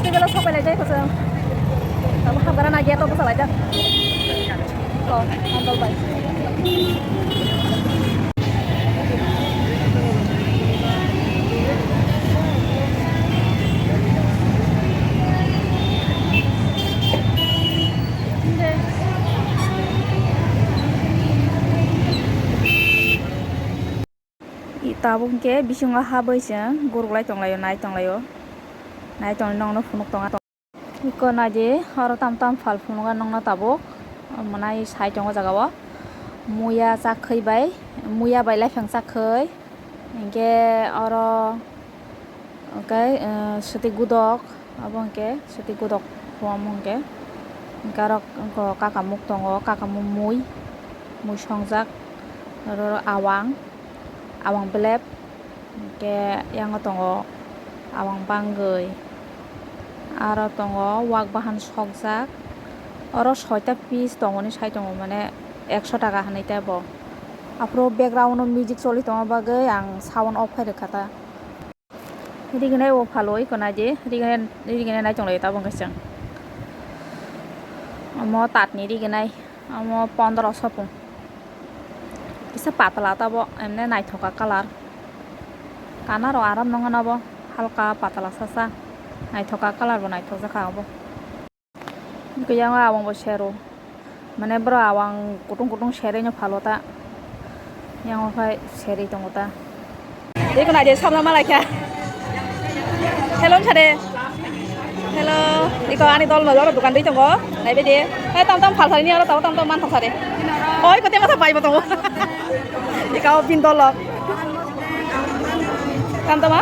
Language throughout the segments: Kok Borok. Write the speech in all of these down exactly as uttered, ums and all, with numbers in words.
Tei bela sok bai lai jai kho chwng. Abo hamgra na gate o bwsa lai jak. To, handle bai. Tabuk hwnkhe bisingo habwi chwng guruk lai tonglaio, nai tonglaio, nai tonglaio, nokno phunuk tonga. Iko naidi, oro tam tam phal phunukgo nokno tabuk, omo nai sai tongo jaga o, muya chakhwi bai, muya bai laifang chakhwi, hinkhe oro. Oke, eh, swtwi gudok, abo hwnkhe swtwi gudok, omo hwnkhe, hwnkhe aro wngkha kakamuk tongo, kakamuk mui, mui songjak, aro awang, awang belep, hwnkhe yango tongo awang bangwi, aro tongo wak bahan sokjak, oro soita piece tongmani sai tongo, mane ekso taka hinwi tei bo, aphuru background o music choli tongma bagwi ang sound off khai rwkha ta. Rignai o phalo iko naidi, rignai, rignai nai tonglaio tabuk hwnkhe chwng. Omo tatni rignai, omo pondro sopung. Kisa patla tabo, emne naithoka colour. Kana rok aram nongna bo, halka patla sasa. Naithoka colour bo naithokjakha obo. Khe yang awang bo sero. Mane bro awang kutung kutung serei no phalo ta. Yang o khai serei tongo ta. Eko naidi samla malai kha. Hello sade. Hello. Eko ani dol no jora dukan dei tongo. Naibe de. Hai tam tam phal phal ni aro tam tam man thok sade. Oi ko te masa pai bo tongo. Eko bin dol lok. Tam tam a?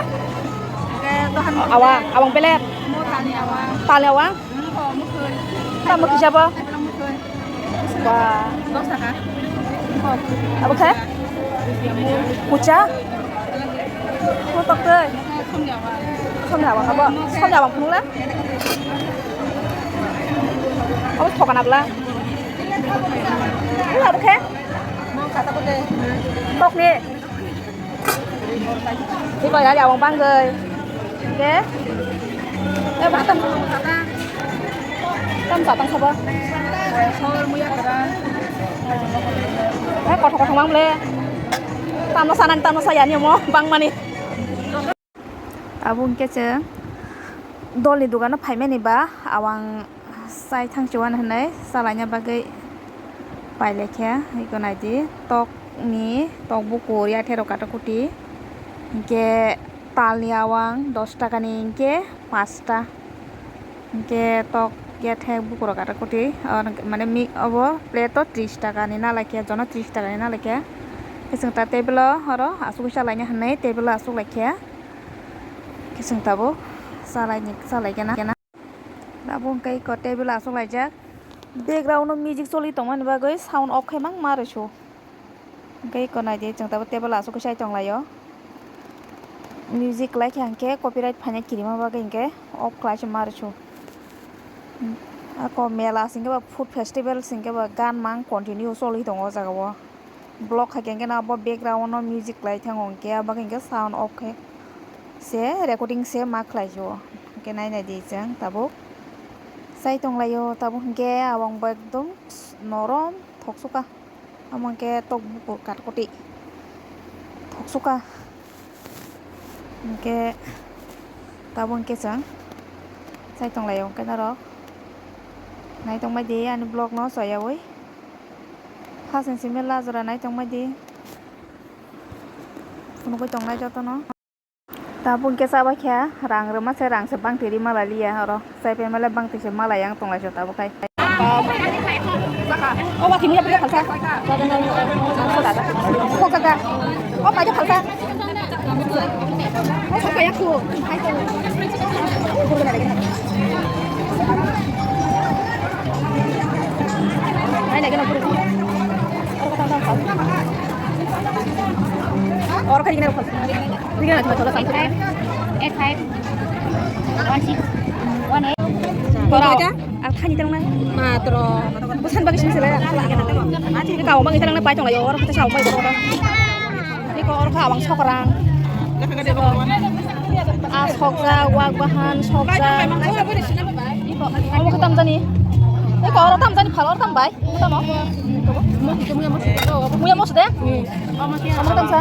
Awang, awang belek. Tali awang. Tamo kisa bo? Wah. Abo khe? Kucha? Mo tok tei. Somni awang abo. Somni awang phunukla. Abo thokan abla. Abo khe? Tokni. Tei bai rali awang bangwi. Oke. Eh, ba tam. Tam sa tang sabo. Eh, kothok kothok mang le. Tamno sanang tamno sayani mo bangmani. Abo hwnkhe chwng dolni dogano phaimani ba awang chai thangsiwano hinwi chalaina bagwi pailaikha. Eko naidi tokni, tok bukur yathero katakoti, hinkhe talni awang dos takani hinkhe pasta, hinkhe tok yathek bukur katakoti, mane obo plate o tris takani nalaikhe, jono tris takani nalaikhe. Khe chwng ta table o oro achugwi chalaina hinwi table o achuklaikha. Khe chwng tabuk chalaini, chalaikhe na. Abo hwnkhe eko table o achuklaijak. Background o music choli tongmani bagwi sound off khai mang ma rwsu. Hwnkhe eko naidi chwng tabuk table o achugwi chai tonglaio. Music kwlai khe hwnkhe copyright phaina kirima bagwi hwnkhe off khlai se ma rwsu. Ako mela singkhe ba food festival singkhe ba gan mang continue choli tongo o jaga o. Vlog hai khe hwnkhe na abo background o music kwlai thango hwnkhe abo hwnkhe sound off khe se recording se ma khlai si o. Hwnkhe nai nai di chwng tabuk chai tonglaio tabuk hwnkhe awang bo ekdom norom thoksuka omo hwnkhe tok bukur katkoti thoksuka hwnkhe tabuk hwnkhe chwng chai tonglaio hwnkhe norok nai tongbai di ani vlog no choyaui. Hasen simi la jora nai tongbai di. Phunugwi tongnai jotono. Tabuk hwnkhe chabai kha rang rwma se rang se bangtwi rima lai liya oro. Chai phaima le bangtwi se malai yang tonglai se tabuk khai. O ba kimula pura phalsa. Kok kaka. O ba jo phalsa. Hai, sok kaya khu. Hai, sok. Hai, lagi na pura. Oro kata kata. Oro kali kena phalsa. Kali kena phalsa. Eight five, eight five, one six, one eight. Oro. Ang thani tang nai. Matro. Busan bagi sini sila. Ini kau bagi tang nai pai tong layo. Oro kata saung pai tong. Ini kau oro kau abang sok orang. Sokjak, wak bahan, sokjak. Omo khe tamjani. Eko oro tamjani, phal oro tambai. Tamo? Muya moso de? Omo tamsa?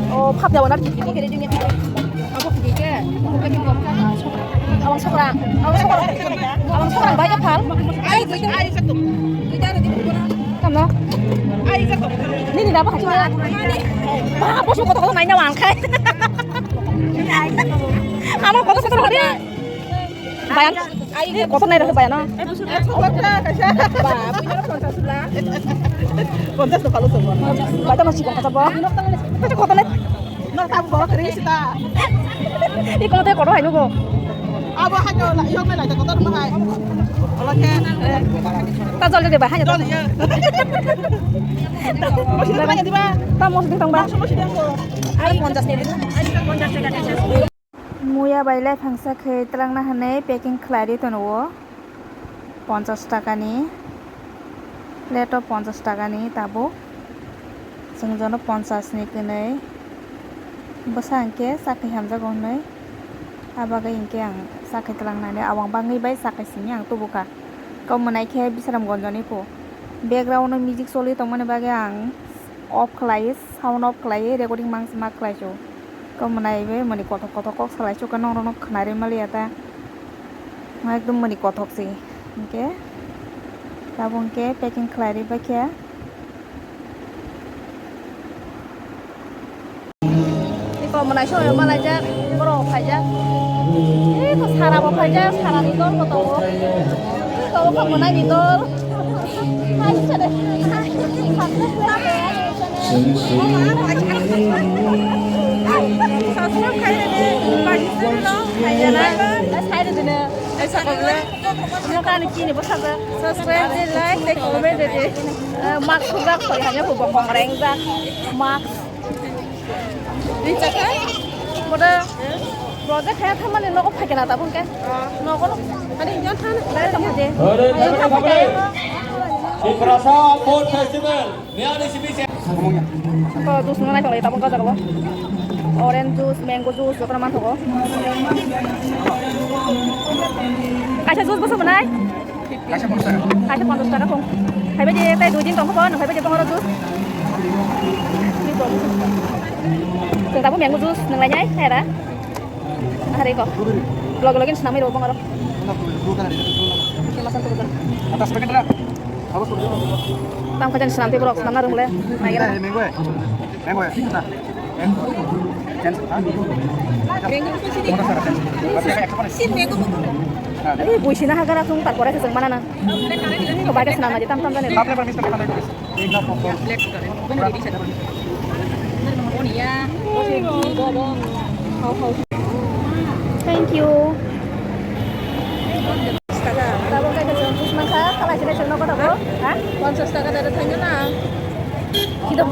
O, phap jawan ar kiki kiri dini. Abang sokra. Abang sokra. Abang sokra bai phal. Tamo? Nini na ba hati. Ba, bos mo koto koto nai na wang khai. Amo koto koto hori. Bayan, ai, kotor nai rokhe bayan, no? Ba, buino ponchas bla. Ponchas no palo sobo. Bai, tamo chikon kasa bo. Kotor nai. No, tam borok kiri sita. I kotor kotor hai nugo. Abo hai no, yok nai lai kotor ma hai. Ola khe. Ta jol de ba, hai jol. Mosi de ba, diba? Ta mosi de tong ba. Mosi de tong ba. Ai ponchas ni. Ai ponchas taka taka. Muya bai laifangsa khe twlangna hwnwi packing khlai rwi tono o, ponchas takani, plate o ponchas takani tabuk. Chwng jono ponchas ni kwnwi bwsa hinkhe chakri hamjago hwnwi, a bagwi hinkhe ang chakri twlangnani, awang bangwi bai chakri simi ang tubukha. Kok mwnai khe Bisramganj ni phu. Background o music choli tongmani bagwi ang off khlai, sound off khlai, recording mang ma khlai su. Kok mwnai be mani kothok kothok kok salai su, khe nong rok no khwnarwi maliya ta. Ekdom mani kothok se. Hinkhe tabuk hinkhe packing khlai ri baikha. Iko mwnai soyo malaijak, borok phaijak. Iko sara bo phaijak, sara ni dol bo tongo. Iko wngkha mwnai ni dol. Hai sare. Subscribe khai rede, bagi sare no, hai jana. Sai rede ne. Ai sakal le. Mo kani chini bo saja. Subscribe de, like de, comment de. Mak sujak soi hanya bo bong reng jak. Mak. Rinchakha? Bodo project khe thamani nogo phaikhe na tabuk khe. Nogo ani yan than. Dai tamo je. Tiprasa Food Festival. Miyani simi se. Ko juice nang naithok lai tabuk ko jaga bo. Orange juice, mango juice, jotono manthogo. Kaisa juice boso mwnai? Kaisa ponchas taka. Kaisa ponchas taka kong. Phaibai di, tei dui din tongkha bo, nang phaibai di, tongro juice. Chwng tabuk mango juice nang lainai, hai ra. Ahari ko. Log login senamwi rw bongaro. Atas packet ra. Tam kajan senam tei borok senamna rwngle. Naigra. Mango. Mango. Ei, buisina hagara sung tarpore se sung manana. Ko baga swnam na je tam tam jani. Thank you. Tabuk khe chwng juice mankha, khalai se chwng nogo tabuk. Ha? Ponchas taka dada thaino na. Kidok.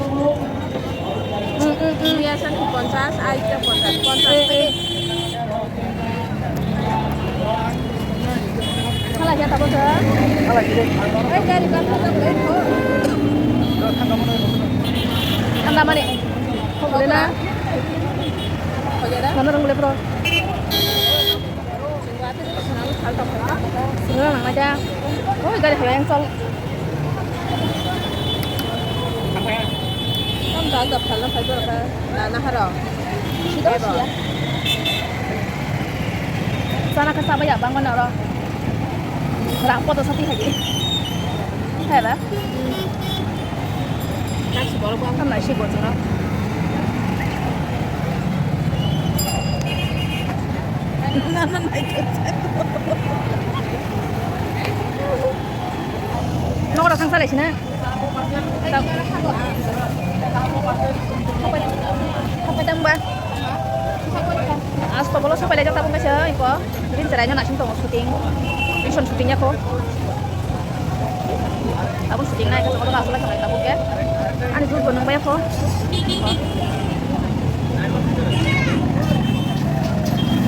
Mm, mm, mm. Mia san ponchas, ai ta ponchas, ponchas. Eh, eh. Khalai ya tabuk sa. Khalai ya. Eh, gari kan tabuk, eh, ko. Anda mani. Boleh na? Mana rong boleh, bro? Sini lang aja. Oh, gari hayang sol. Tam dal dap khalam phai bor ka na na haro. Sido siya. Sana ka saba ya bang mana ro. Rang poto sati haji. Hai ba? Tam nai si bor jora. Nokra thang salai sina. Thapai tang ba. Asto bolo sapai lai jak tabung kaisa iko. Din cherai no nasing tongo shooting. Action shooting ya ko. Tabung shooting nai ka tongo asla thangai tabung ke. Ani jur ko nang ba ya ko.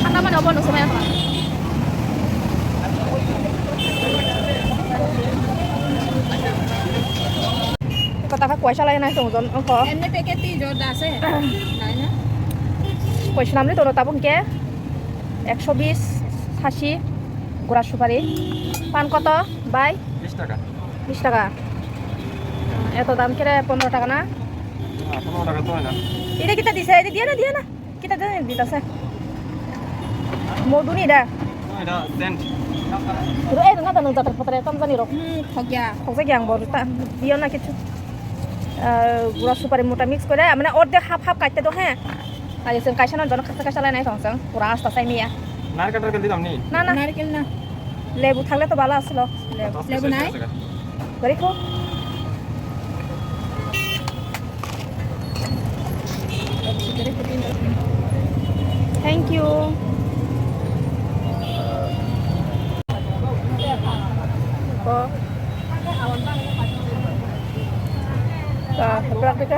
Thanda mani obo nung samaya ko. Kota kha kuaisa lai nai tong jon ongkho. Enne packet ti jor da ase. Nai na. Kuaisa namni toro tabung ke. Ekso bis, thasi, gura supari. Pan koto bai? Bis taka. Bis taka. Eto dam kere pondro taka na? Ah, pondro taka to na. Ida kita dise, ida dia na, dia na. Kita dia na, dita se. Moduni da. Oh, ida tent. Ro, eh, nang ta nang jatar patra tam jani ro. Hmm, khokya. Khoksa gyang bor ta. Dia na kichu. Eh, gura supari mota mix kore, mane orde half half katte do he. Ayo seng kaisa no jono khasa khasa lai nai thong seng. Pura asta sai miya. Narikal tarikal dilam ni? Na, na. Narikal na. Lebu thakle to bala aslo. Lebu. Lebu nai? Gari ko. Thank you. Ko. Ka, berapa kita?